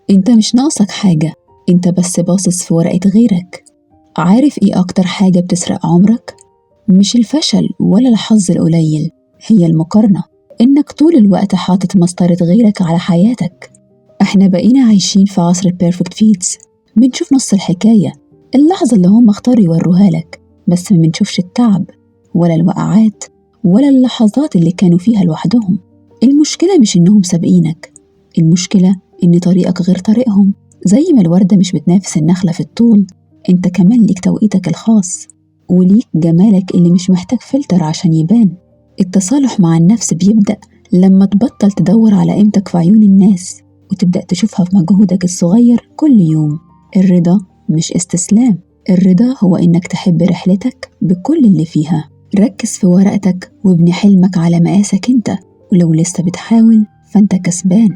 انت مش ناقصك حاجة، انت بس باصص في ورقة غيرك. عارف ايه أكتر حاجة بتسرق عمرك؟ مش الفشل ولا الحظ القليل، هي المقارنة. إنك طول الوقت حاطط مسطرة غيرك على حياتك. احنا بقينا عايشين في عصر ال perfect feeds، بنشوف نص الحكاية، اللحظة اللي هم اختاروا يوروها لك، بس ما بنشوفش التعب ولا الوقعات ولا اللحظات اللي كانوا فيها لوحدهم. المشكلة مش إنهم سابقينك، المشكلة إن طريقك غير طريقهم. زي ما الوردة مش بتنافس النخلة في الطول، انت كمان ليك توقيتك الخاص وليك جمالك اللي مش محتاج فلتر عشان يبان. التصالح مع النفس بيبدأ لما تبطل تدور على قيمتك في عيون الناس وتبدأ تشوفها في مجهودك الصغير كل يوم. الرضا مش استسلام، الرضا هو إنك تحب رحلتك بكل اللي فيها. ركز في ورقتك وابني حلمك على مقاسك انت، ولو لسه بتحاول فانت كسبان.